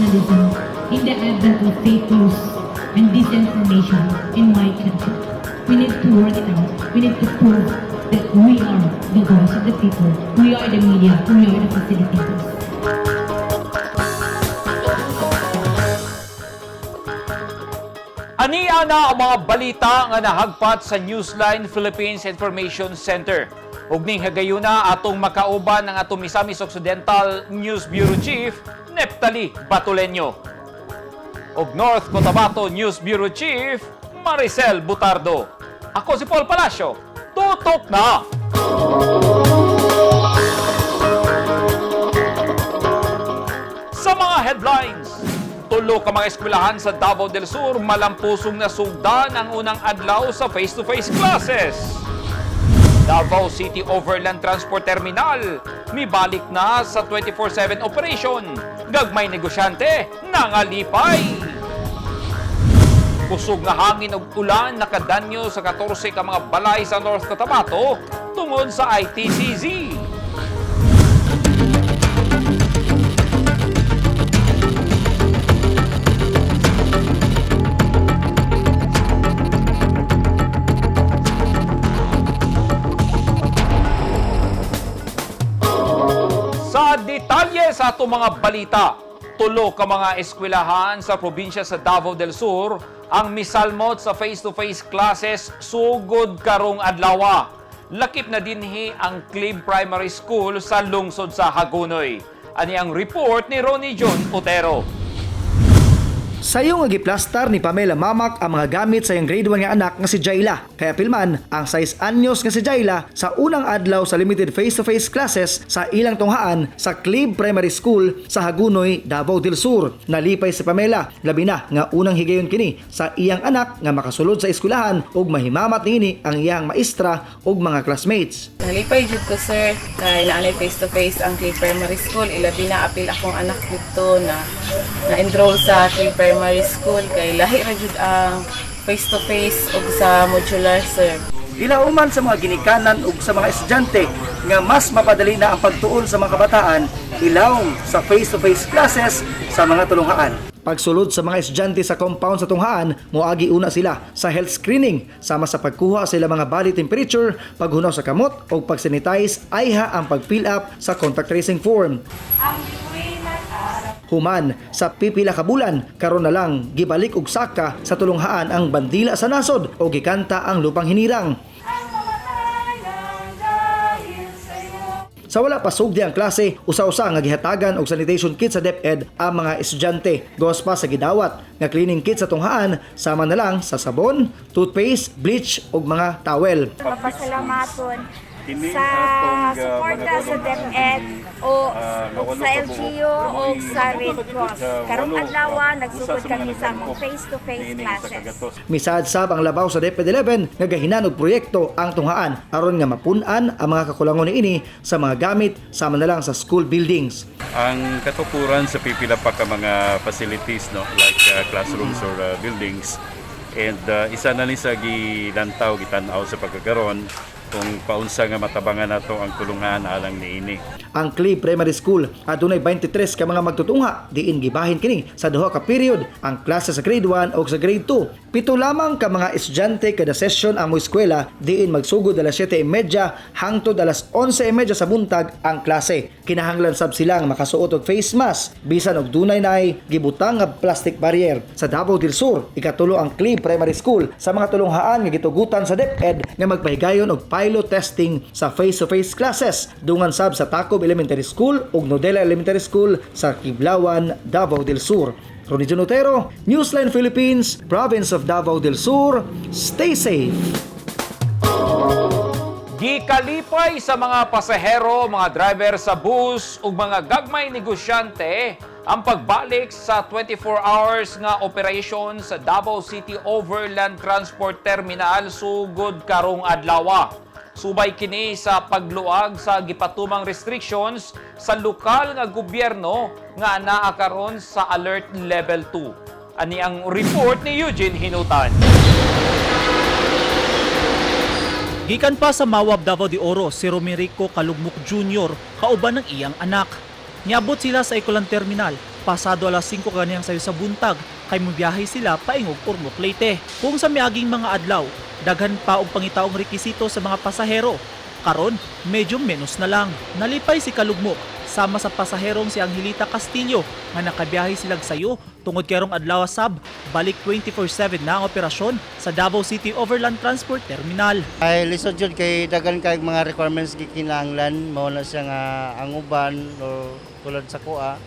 journalism in the advent of fake news and disinformation in my country. We need to work it out. We need to prove that we are the voice of the people. We are the media. We are the facilitators. Ania na ang mga balita nga nahagpat sa Newsline Philippines Information Center. Ug ning higayuna atong makauban ang atong Misamis Occidental News Bureau Chief Neptali Batuleño ug North Cotabato News Bureau Chief Maricel Butardo. Ako si Paul Palacio. Tutok na! Sa mga headlines, tulo ka mga eskwelahan sa Davao del Sur malampusong nasugdan ang unang adlaw sa face-to-face classes. Davao City Overland Transport Terminal mibalik na sa 24/7 operation. Gagmay negosyante nangalipay. Kusog nga hangin ug ulan nakadanyo sa 14 ka mga balay sa North Cotabato tungod sa ITCZ. Sa detalye sa atong mga balita, tulo ka mga eskwelahan sa probinsya sa Davao del Sur ang misalmot sa face-to-face classes sugod karong adlawa. Lakip na dinhi ang Clib Primary School sa lungsod sa Hagonoy. Ani ang report ni Ronnie John Otero. Sayo nga giplastar ni Pamela Mamak ang mga gamit sa iyang grade 1 nga anak nga si Jayla. Kaya pilman ang 6 anyos nga si Jayla sa unang adlaw sa limited face-to-face classes sa ilang tunghaan sa Clib Primary School sa Hagunoy, Davao del Sur. Nalipay si Pamela, labi na nga unang higayon kini sa iyang anak nga makasulod sa eskwelahan ug mahimamat niini ang iyang maestra ug mga classmates. Nalipay jud ko, sir, kay naanay face to face ang Clay Primary School. Ilabi na apil akong anak dito na na-enroll sa Clay Primary School kay lahi ra jud ang face to face ug sa modular, sir. Gilauman sa mga ginikanan ug sa mga estudyante nga mas mapadali na ang pagtuon sa mga kabataan ilawom sa face-to-face classes sa mga tulunghaan. Pagsulod sa mga estudyante sa compound sa tunghaan, moagi una sila sa health screening sama sa pagkuha sa ilang mga body temperature, paghunaw sa kamot o pag-sanitize ayha ang pag-fill up sa contact tracing form. Human sa pipila ka bulan, karon na lang gibalik og saka sa tulunghaan ang bandila sa nasod o gikanta ang lupang hinirang. Sa wala pa sugdi ang klase, usa-usa nga gihatagan og sanitation kit sa DepEd ang mga estudyante. Gawas pa sa gidawat nga cleaning kit sa tunghaan sama na lang sa sabon, toothpaste, bleach ug mga towel. Mapasalamaton sa suporta sa DepEd o sa LGU o sa Red Cross. Karong adlaw nagsugod kami sa among face-to-face classes. Misaad sab ang labaw sa DepEd 11 nga gahinan og proyekto ang tunghaan aron nga mapun-an ang mga kakulangon niini sa mga gamit sama na lang sa school buildings. Ang katukuran sa pipila pa ka mga facilities, no, like classrooms or buildings, and isa na ni sa gilantaw, gitan-aw sa pagkakaron kung paunsa nga matabangan nato ang kulungan alang niini. Ang Clay Primary School adunay 23 ka mga magtutungha diin gibahin kini sa duha ka period ang klase sa grade 1 o sa grade 2. Pito lamang ka mga estudyante kada session ang moeskwela diin magsugod alas 7:30 hangtod alas 11:30 sa buntag ang klase. Kinahanglan sab silang makasuot og face mask bisan og dunay naay gibutang nga plastic barrier. Sa Davao del Sur, ikatulo ang Clay Primary School sa mga tulunghaan nga gitugutan sa DepEd nga magpahigayon og pilot testing sa face-to-face classes dungan sab sa Tacob Elementary School ug Nodela Elementary School sa Kiblawan, Davao del Sur. Ronnie John Otero, Newsline Philippines, Province of Davao del Sur. Stay safe. Gikalipay sa mga pasahero, mga driver sa bus ug mga gagmay negosyante ang pagbalik sa 24 hours nga operation sa Davao City Overland Transport Terminal sugod karong adlawa. Subay kini sa pagluag sa gipatumang restrictions sa lokal nga gobyerno nga naa karon sa Alert Level 2. Ani ang report ni Eugene Hinutan. Gikan pa sa Mawab, Davao de Oro si Romerico Kalugmuk Jr. kauban ng iyang anak. Niabot sila sa Ikulan Terminal Pasado alas 5 kaniyang sayo sa buntag kay mobiyahe sila paingog Ormoc, Leyte. Kung sa miaging mga adlaw, daghan pa og pangitaong rekisito sa mga pasahero. Karon, medyo menos na lang. Nalipay si Kalugmok sama sa pasaherong si Angelita Castillo nga nakabiyahe silag sayo tungod kay karong adlaw sab balik 24/7 na ang operasyon sa Davao City Overland Transport Terminal. Ay lisod jud kay daghan kay mga requirements gikinahanglan mao na siya nga ang uban o tulad sa kuha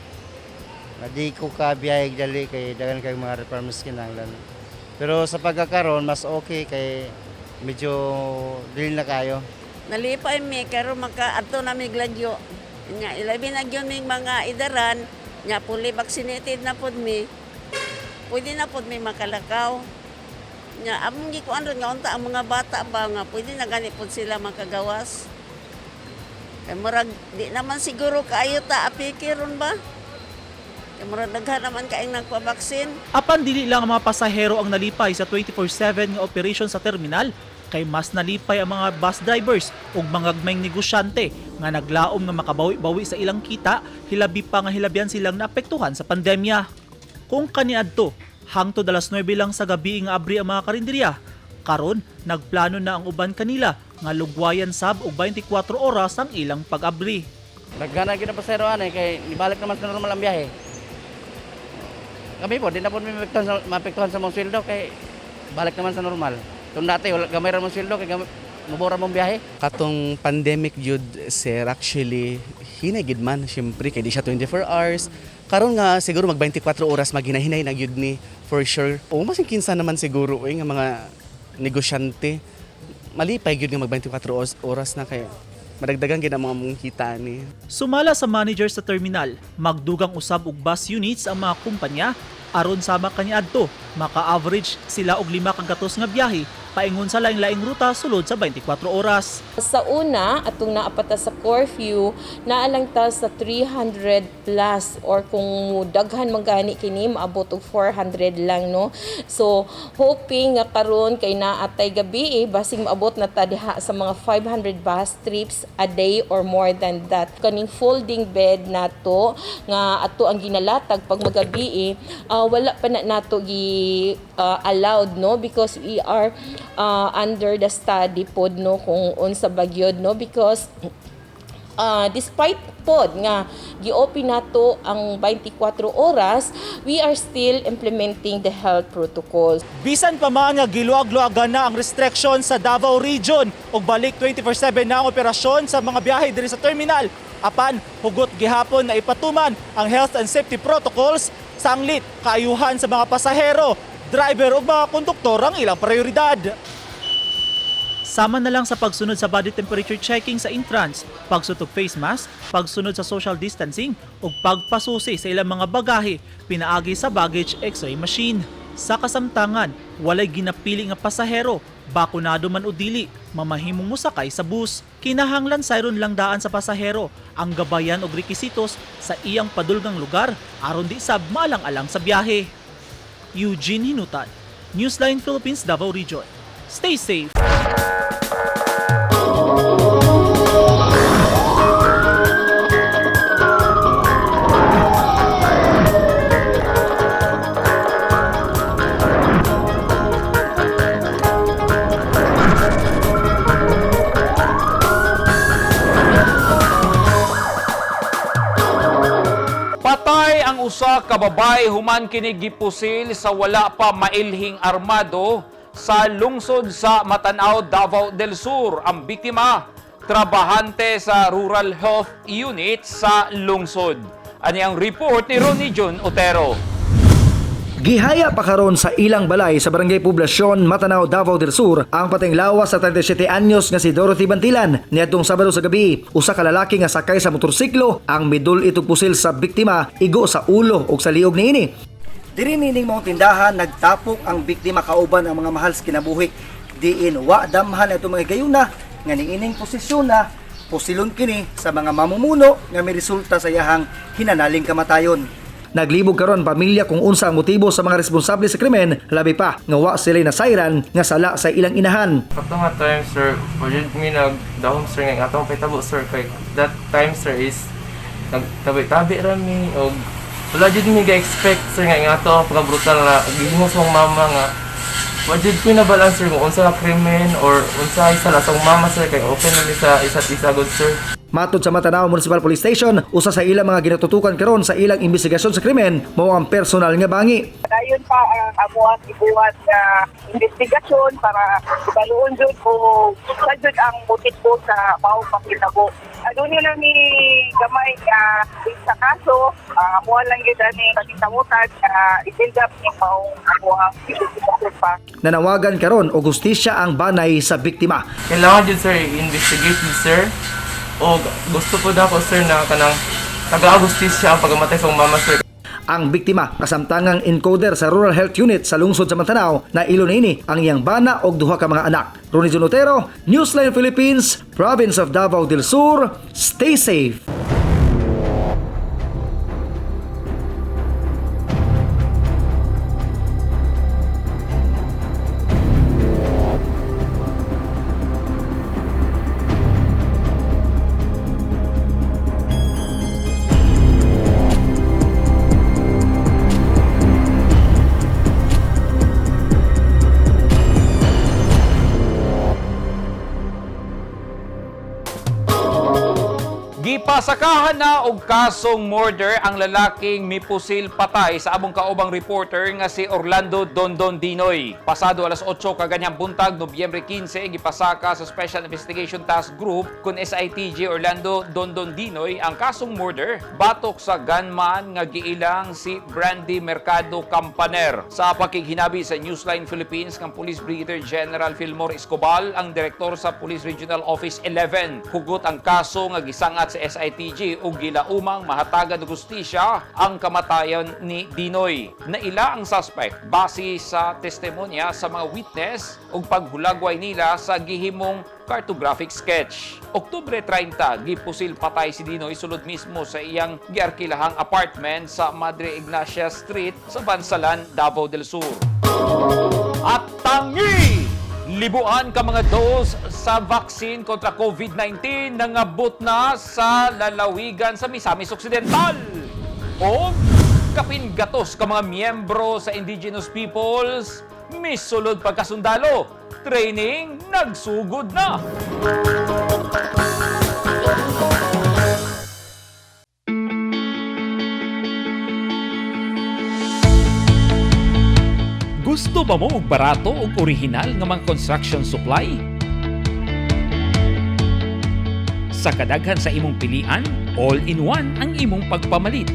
nga di ko ka biyahe dali kay daghan kay mga requirements kinahanglan. Pero sa pagkakaron mas okay kay medyo dili na kayo. Nalipay mi karon makaadto na mi Glagyo. Nya ilabi na gyud mig mga idaran, nya fully vaccinated na pod mi. Pwede na pod mi makalakaw. Nya among gikuan ron nga unta ang mga bata ba nga pwede na gani pod sila makagawas. Kay murag di naman siguro kaayo ta apiki ron ba? Kay murag daghan naman kaayong nagpabaksin. Apan dili lang ang mga pasahero ang nalipay sa 24/7 nga operation sa terminal kay mas nalipay ang mga bus drivers ug mga gagmayng negosyante nga naglaom nga makabawi-bawi sa ilang kita hilabi pa nga hilabihan silang naapektuhan sa pandemya. Kung kaniadto, hangtod alas 9 lang sa gabi nga abri ang mga karinderya. Karon, nagplano na ang uban kanila nga lugwayan sab og 24 oras ang ilang pag-abri. Daghan na gyud ang pasahero ani kay nibalik naman sa normal ang biyahe. Kami po, di na po mi maapektuhan sa mong sweldo kay balik naman sa normal. Kung dati wala gamay ra mong sweldo kay gamay, mubora mong biyahe. Katong pandemic jud sir, actually hinay gid man syempre kay di siya 24 hours. Karon nga siguro mag 24 oras maghinahinay na gyud ni for sure. O mas kinsa naman siguro eh, nga mga negosyante malipay gyud nga mag 24 oras na kay madagdagan gid ang mga mong kita ni. Sumala sa manager sa terminal, magdugang usab og bus units ang mga kumpanya aron sama kaniadto maka-average sila og 5 ka gatos nga biyahe paingon sa laing-laing ruta sulod sa 24 oras. Sa una, atong naapata sa curfew, naalang ta sa 300 plus or kung daghan man gani kini maabot og 400 lang, no. So hoping nga karon kay naatay gabi eh, basig maabot na ta diha sa mga 500 bus trips a day or more than that. Kaning folding bed nato nga ato ang ginalatag pag magabi eh, wala pa na nato gi allowed, no, because we are under the study pod, no, kung unsa ba gyud, no, because despite pod nga gi-open nato ang 24 oras, we are still implementing the health protocols. Bisan pa man nga giluag-luagan na ang restriction sa Davao Region ug balik 24/7 na ang operasyon sa mga biyahe diri sa terminal. Apan hugot gihapon na ipatuman ang health and safety protocols, sanglit kaayuhan sa mga pasahero, driver ug mga konduktor ang ilang prioridad. Sama na lang sa pagsunod sa body temperature checking sa entrance, pagsuot og face mask, pagsunod sa social distancing ug pagpasusi sa ilang mga bagahe pinaagi sa baggage x-ray machine. Sa kasamtangan, walay ginapili nga pasahero, bakunado man o dili, mamahimong mosakay sa bus. Kinahanglan sayron lang daan sa pasahero ang gabayan og rekisitos sa iyang padulgang lugar aron di sab maalang-alang sa biyahe. Eugene Hinutan, Newsline Philippines, Davao Region. Stay safe. Patay ang usa ka babae human kini gipusil sa wala pa mailhing armado sa lungsod sa Matanao, Davao del Sur. Ang biktima, trabahante sa Rural Health Unit sa lungsod. Ani ang report ni Ronnie John Otero. Gihaya pa karon sa ilang balay sa Barangay Poblasyon, Matanao, Davao del Sur ang pateng lawas sa 37 anyos nga si Dorothy Bantilan niadtong Sabado sa gabi. Usa ka lalaki nga sakay sa motorsiklo ang midul itong pusil sa biktima igo sa ulo ug sa liog niini. Diri nining maong tindahan nagtapok ang biktima kauban ang mga mahal sa kinabuhi. Diin wa damhan itong mga gayuna nga niining posisyon na pusilon kini sa mga mamumuno nga may resulta sa iyahang hinanaling kamatayon. Naglibog karon pamilya kung unsa ang motibo sa mga responsable sa krimen, labi pa nga wa sila nasayran nga sala sa ilang inahan. Kato nga time sir, wala mi nagdahom sir nga atong pitabo sir kay that time sir is nagtabi-tabi ra mi og Wala jud mi ga-expect sir nga nga to ang pagka-brutal nga gihimo sa akong mama nga wa jud ko nabalan sir kung unsa ka krimen or unsa sala sa akong mama sir kay open na mi sa isa't isa gud sir. Matod sa Matanao Municipal Police Station, usa sa ilang mga ginatutukan karon sa ilang investigasyon sa krimen mao ang personal nga bangi. Dayon pa ang amuang ibuhat nga investigasyon para ibaluon jud kung sa jud ang motibo sa maong panghitabo. Adunay na ni gamay nga sa kaso, amuha lang gyud ani katintamutan nga i-build up ni maong amuang investigasyon pa. Nanawagan karon og hustisya ang banay sa biktima. Kailangan jud sir i-investigate jud sir. O gusto po na ako sir na kanang taga-agustisya ang pagkamatay sa akong mama sir. Ang biktima kasamtangang encoder sa Rural Health Unit sa lungsod sa Mantanao na ilo niini ang iyang bana og duha ka mga anak. Ronnie Junotero, Newsline Philippines, Province of Davao del Sur. Stay safe. Gipasakahan na og kasong murder ang lalaking mipusil patay sa among kaubang reporter nga si Orlando Dondon Dinoy. Pasado alas 8 kaganyang buntag, Nobyembre 15, gipasaka sa Special Investigation Task Group kun SITG Orlando Dondon Dinoy ang kasong murder batok sa gunman nga giilang si Brandy Mercado Campaner. Sa pakighinabi sa Newsline Philippines ng Police Brigadier General Filmore Escobal, ang direktor sa Police Regional Office 11, hugot ang kaso nga gisangat sa SITG ug gilaumang mahatagan og hustisya ang kamatayon ni Dinoy. Naila ang suspect base sa testimonya sa mga witness ug paghulagway nila sa gihimong cartographic sketch. Oktubre 30, gipusil patay si Dinoy sulod mismo sa iyang giarkilahang apartment sa Madre Ignacia Street sa Bansalan, Davao del Sur. At tangi! Libuan ka mga dose sa vaccine kontra COVID-19 nangabot na sa lalawigan sa Misamis Occidental. O kapin gatos ka mga miyembro sa indigenous peoples misulod pagkasundalo. Training nagsugod na. Gusto ba mo og barato ug orihinal nga mga construction supply? Sa kadaghan sa imong pilian, all-in-one ang imong pagpamalit.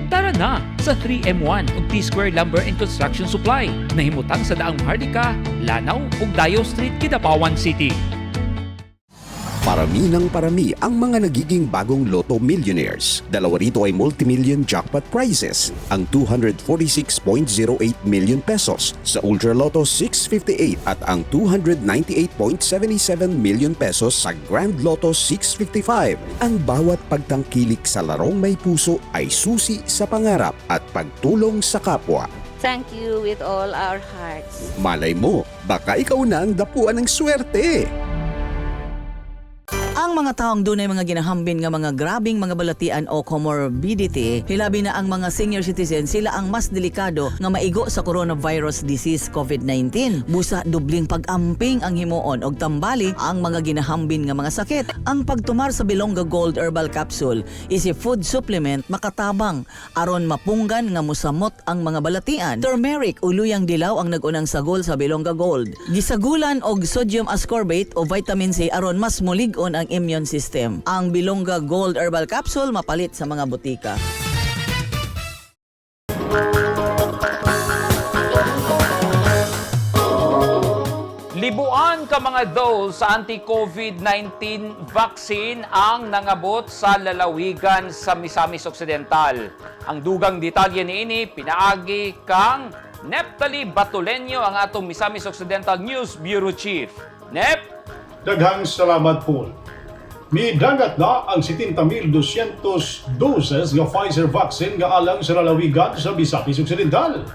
Tara na sa 3M1 ug T-Square Lumber and Construction Supply nahimutang sa Daang Maharlika, Lanao ug Dayo Street, Kidapawan City. Parami ng parami ang mga nagiging bagong Lotto millionaires. Dalawa rito ay multimillion jackpot prizes, ang 246.08 million pesos sa Ultra Lotto 658 at ang 298.77 million pesos sa Grand Lotto 655. Ang bawat pagtangkilik sa larong may puso ay susi sa pangarap at pagtulong sa kapwa. Thank you with all our hearts. Malay mo, baka ikaw na ang dapuan ng swerte. Ang mga taong dunay mga ginahambin nga mga grabing mga balatian o comorbidity, hilabi na ang mga senior citizen, sila ang mas delikado nga maigo sa coronavirus disease COVID-19. Busa dubling pag-amping ang himuon og tambali ang mga ginahambin nga mga sakit. Ang pagtumar sa Bilonga Gold Herbal Capsule is a food supplement makatabang aron mapunggan nga musamot ang mga balatian. Turmeric o luyang dilaw ang nagunang sagol sa Bilonga Gold. Gisagulan og sodium ascorbate o vitamin C aron mas mulig-on ang immune system. Ang Bilonga Gold Herbal Capsule mapalit sa mga butika. Libuan ka mga dose sa anti-COVID-19 vaccine ang nangabot sa lalawigan sa Misamis Occidental. Ang dugang detalye niini pinaagi kang Neptali Batulenyo, ang atong Misamis Occidental News Bureau Chief. Nep? Daghang salamat, Paul. Midagat na ang 70,200 doses nga Pfizer vaccine nga alang sa lalawigan sa Misamis Occidental.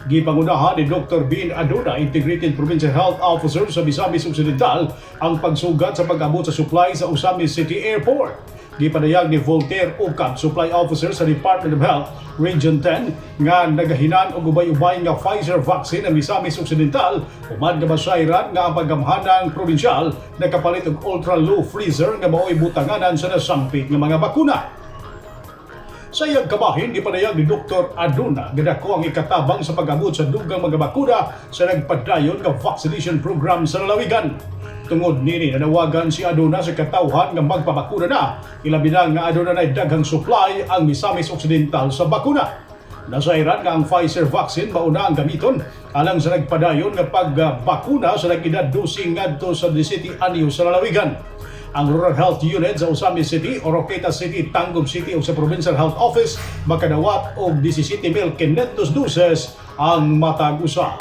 Gipangunahan ni Dr. Bin Aduna, Integrated Provincial Health Officer sa Misamis Occidental, ang pagsugat sa pag-abot sa supply sa Ozamis City Airport. Gipadayag ni Voltaire Ucab, Supply Officer sa Department of Health, Region 10, nga nagahinan og ubay-ubay nga Pfizer vaccine ang Misamis Occidental, human nga masayran nga ang paggamhanang probinsyal nakapalit og ultra-low freezer nga mao'y butanganan sa nasampit nga mga bakuna. Sa iyang kabahin, gipadayag ni Dr. Aduna nga dako ang ikatabang sa pag-abot sa dugang mga bakuna sa nagpadayon nga vaccination program sa lalawigan. Tungod nini, nanawagan si Aduna sa katawhan nga magpabakuna na, ilabi na nga aduna na daghang supply ang Misamis Occidental sa bakuna. Nasayran nga ang Pfizer vaccine mauna ang gamiton alang sa nagpadayon nga pagbakuna sa nag-edad 12 ngadto sa 17 anyos sa lalawigan. Ang Rural Health Unit sa Ozamiz City, Oroquieta City, Tangub City ug sa Provincial Health Office makadawat og 17,500 doses ang matag usa.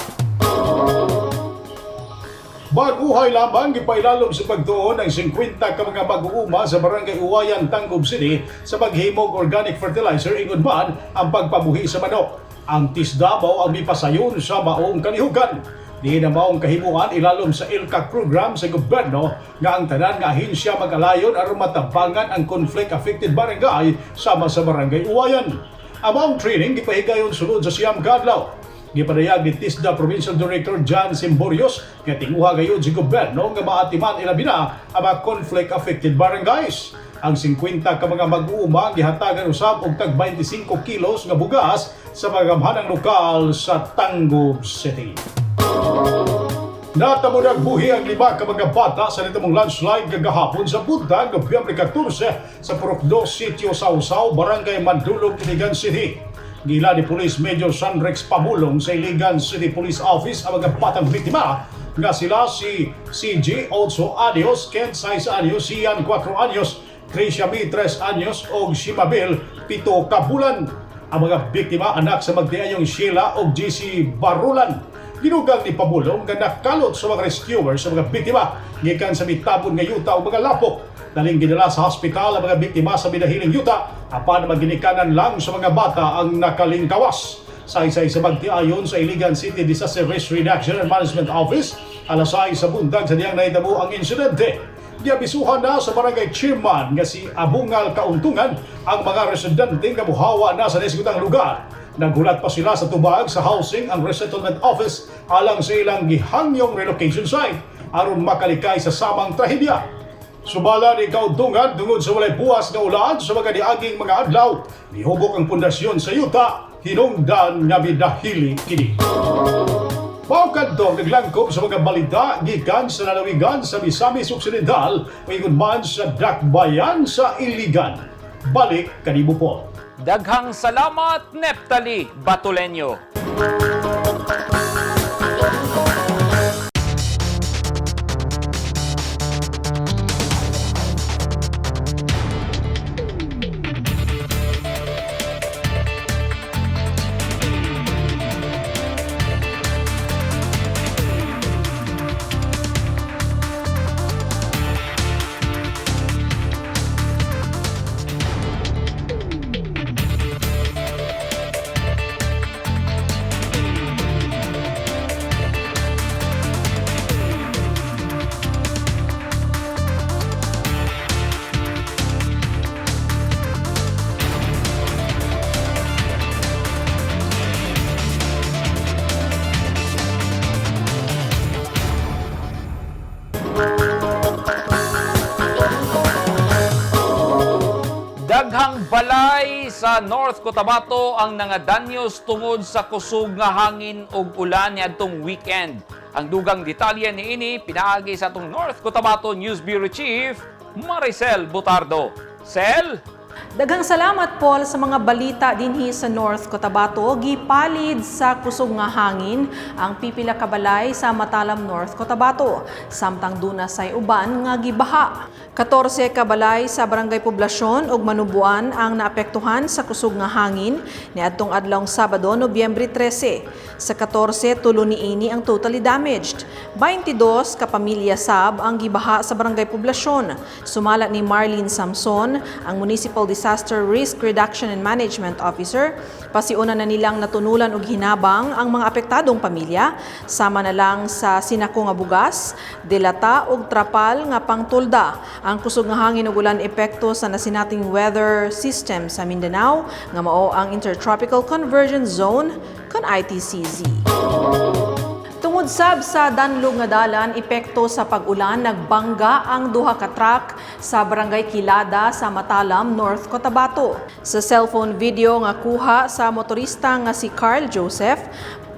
Bag-uhay lamang gipailalom sa pagtuon ang 50 ka mga mag-uuma sa Barangay Uwayan, Tangub City sa paghimog organic fertilizer ingon man ang pagpabuhi sa manok. Ang TISDA mao ang mipasayon sa maong kalihukan. Di na maong kahimuan ilalom sa ILCAC program sa gobyerno nga ang tanan nga ahensya mag-alayon aron matabangan ang conflict-affected barangay sama sa Barangay Uwayan. Ang maong training gipahigayon sulod sa 9 ka adlaw. Gipadayag ni TISDA Provincial Director John Simborios nga tinguha gayud si gobyerno nga maatiman ilabi na ang mga conflict-affected barangays. Ang 50 ka mga mag-uuma gihatagan usab og tag 25 kilos nga bugas sa mga lokal sa Tangub City. Natamo buhi ang 5 ka mga bata sa nitamong landslide kagahapon sa buntag, Nobyembre 14, sa Purok 2, Sitio Sausaw, Barangay Mandulog, Iligan City. Gila ni Police Major Sanrex Pamulong sa Iligan City Police Office ang mga batang biktima nga sila si CG 8 anyos, Ken 6 anyos, Sian 4 anyos, Tricia B 3 anyos o Shimabel 7 ka bulan. Ang mga biktima anak sa magtiayong Sheila o GC Barulan. Ginugang ni Pamulong nga nakalot sa mga rescuers sa mga biktima gikan sa mitabon nga yuta o mga lapok. Daling gidala sa hospital ang mga biktima sa binahiling yuta apan maginikanan lang sa mga bata ang nakalingkawas. Saysay sa magtiayon sa Iligan City Disaster Risk Reduction and Management Office, alas 6 sa buntag sa diyang nahitabo ang insidente. Giabisuhan na sa barangay chairman nga si Abungal Kauntungan ang mga residente nga muhawa na sa naisgutang lugar. Naghulat pa sila sa tubag sa Housing and Resettlement Office alang sa ilang gihangyong relocation site aron makalikay sa samang trahedya. Subala ni Kauntungan, tungod sa walay buwas nga ulan sa mga niaging mga adlaw, nihubok ang pundasyon sa yuta, hinungdan nga midahili kini. Mao kadto ang naglangkob sa mga balita gikan sa lalawigan sa Misamis Occidental, ingon man sa Dakbayan sa Iligan. Balik kanimo po. Daghang salamat, Neptali Batuleño. Daghang balay sa North Cotabato ang nangadanyos tungod sa kusog nga hangin ug ulan niadtong weekend. Ang dugang detalye niini pinaagi sa atong North Cotabato News Bureau Chief Maricel Butardo. Sel? Daghang salamat, Paul, sa mga balita dinhi sa North Cotabato. Gipalid sa kusog nga hangin ang pipila ka balay sa Matalam, North Cotabato. Samtang duna say uban nga gibaha. 14 ka balay sa Barangay Poblasyon ug Manubuan ang naapektuhan sa kusog nga hangin niadtong adlawng Sabado, Nobyembre 13. Sa 14, tulo niini ang totally damaged. 22 ka pamilya sab ang gibaha sa Barangay Poblasyon. Sumala ni Marlene Samson, ang Municipal Municipal Disaster Risk Reduction and Management Officer, pasiuna na nilang natunulan og hinabang ang mga apektadong pamilya, sama na lang sa sinako nga bugas, delata ug trapal nga pangtulda. Ang kusog nga hangin ug ulan epekto sa nasinating weather system sa Mindanao nga mao ang Intertropical Convergence Zone kon ITCZ. Tungod sab sa danlog nga dalan epekto sa pag-ulan, nagbangga ang duha ka truck sa Barangay Kilada sa Matalam, North Cotabato. Sa cellphone video nga kuha sa motorista nga si Carl Joseph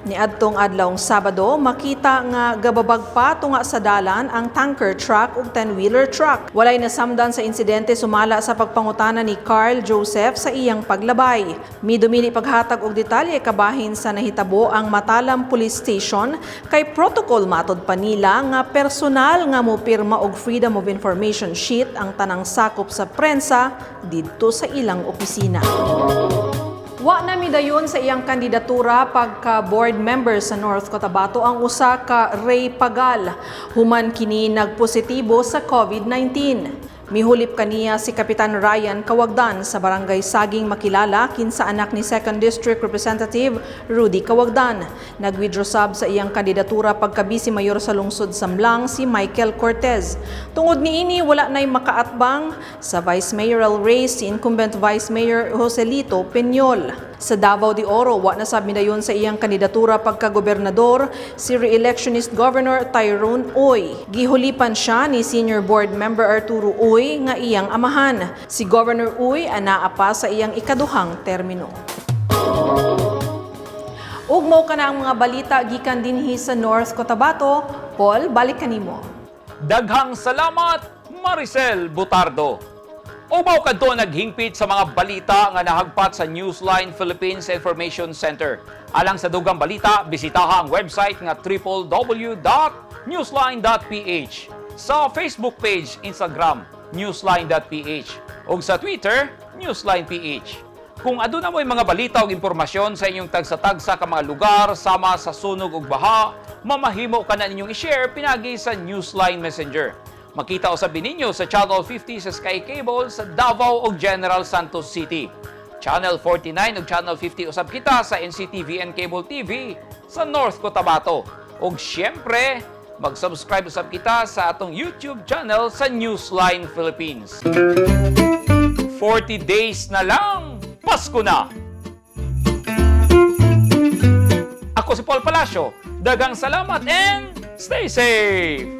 niadtong adlawng Sabado, makita nga gababag pa tunga sa dalan ang tanker truck ug 10-wheeler truck. Walay nasamdan sa insidente sumala sa pagpangutana ni Carl Joseph sa iyang paglabay. Midumili paghatag og detalye kabahin sa nahitabo ang Matalam Police Station kay protocol matod pa nila nga personal nga mopirma og Freedom of Information sheet ang tanang sakop sa prensa didto sa ilang opisina. Wa na midayon sa iyang kandidatura pagka board member sa North Cotabato ang usa ka Ray Pagal human kini nagpositibo sa COVID-19. Mihulip kaniya si Kapitan Ryan Kawagdan sa Barangay Saging Makilala kinsa anak ni 2nd District Representative Rudy Kawagdan. Nag-withdraw sab sa iyang kandidatura pagka Vice Mayor sa lungsod Samlang si Michael Cortez. Tungod niini, wala na'y makaatbang sa Vice Mayoral race si incumbent Vice Mayor Joselito Peñol. Sa Davao de Oro, wa na sab midayon sa iyang kandidatura pagka-gobernador si re-electionist Governor Tyrone Uy. Gihulipan siya ni Senior Board Member Arturo Uy nga iyang amahan. Si Governor Uy anaa pa sa iyang ikaduhang termino. Ug mao kana ang mga balita gikan dinhi sa North Cotabato. Paul, balik kanimo. Daghang salamat, Maricel Butardo. Ubaw kadto naghingpit sa mga balita nga nahagpat sa Newsline Philippines Information Center. Alang sa dugang balita, bisitaha ang website nga www.newsline.ph. Sa Facebook page, Instagram, newsline.ph, ug sa Twitter, newsline.ph. Kung aduna mo'y mga balita o impormasyon sa inyong tagsa-tagsa ka mga lugar sama sa sunog ug baha, mamahimo ka na ninyong i-share pinagi sa Newsline Messenger. Makita usab ninyo sa Channel 50 sa Sky Cable sa Davao ug General Santos City. Channel 49 ug Channel 50 usab kita sa NCTV and Cable TV sa North Cotabato. Ug syempre, mag-subscribe usab kita sa atong YouTube channel sa Newsline Philippines. 40 days na lang, Pasko na! Ako si Paul Palacio. Daghang salamat and stay safe!